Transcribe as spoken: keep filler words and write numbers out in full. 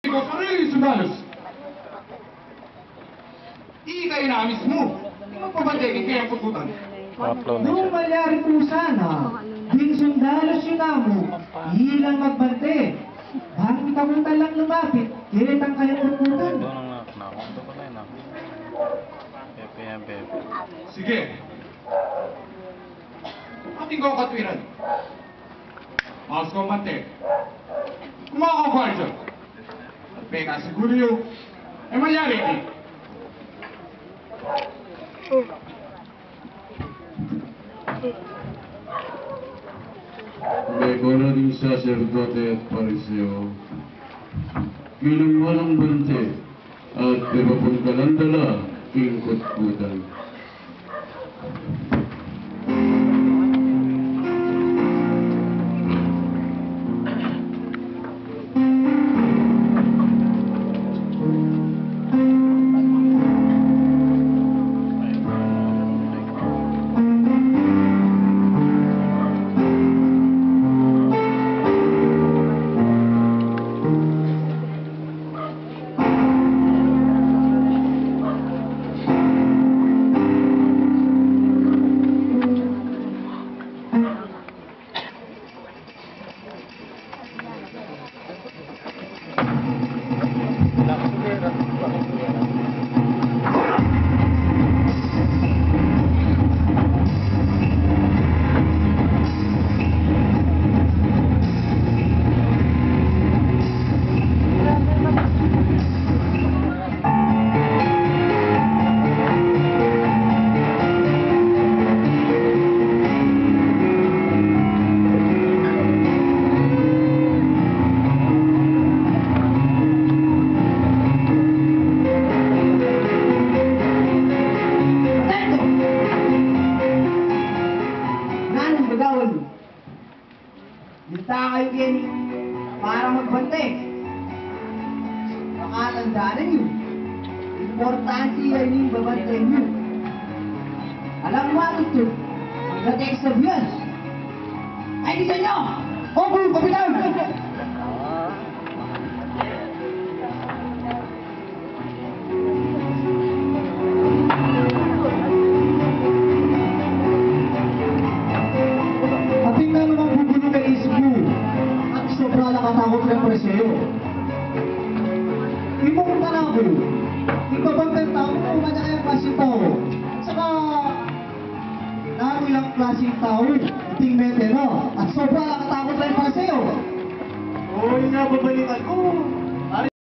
Sarili sundalos. Ika na mismu ing magpabante king kayang kutkutan. Nung malyari pu sana ding sundalos yu namu, ilang magbante, bang ita mu lang lumapit ketang kayang kutkutan. Sige. Atin kong katwiran. Maus kong bante. Kumuha kang gwardya. At pekasiguru yu, e malyari iti. Mekona ding saserdote at Pariseo, kinumuan nang bante at pepabante la king kutkutan. Atento! Nanung gagawan? Minta kayu keni para magbante. Pakatandaan yu, importante ya ining babantayan yu. Alang matutug, magdating sa bias. Ay, di sa inyo! Opo, Kapitan! Atin na namang bubulung isip mu at sobra la katakut reng Pariseo. Imung panaku, ing babanteng tau, nanu kayang klaseng tau? Saka, nanu yang klaseng tau iting mete na at sobra la katakut reng Pariseo? O, inya babalikan ku.